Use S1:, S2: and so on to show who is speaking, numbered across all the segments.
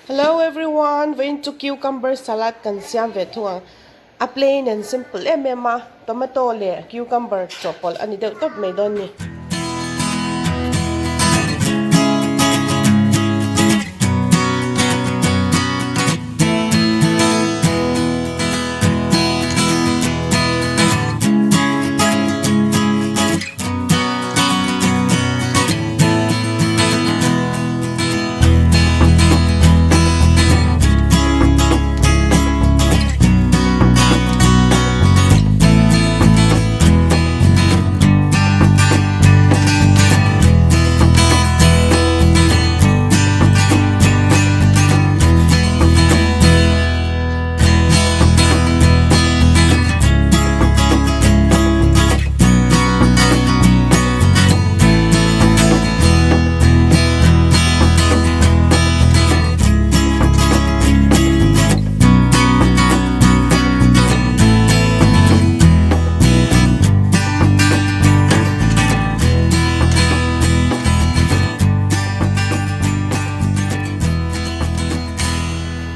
S1: Hello everyone, vawiin chu cucumber salad kan siam ve thung ang. A plain and simple em em a, tomato leh cucumber chawhpawlh a ni deuh tawp mai dawn ni.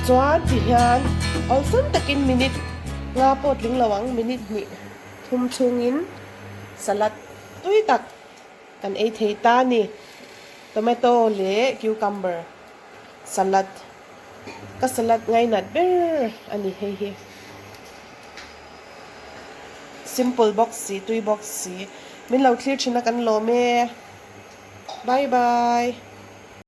S1: Chuan ti hian awlsam takin minute nga pawh tling lo ang minute hnih thum chhungin salad tui tak kan ei thei ta a ni. Tomato leh cucumber salad ka salad ngainat ber a ni hei hi. Simple bawk si tui bawk si min lo thlir thin a kan lawm e bye bye.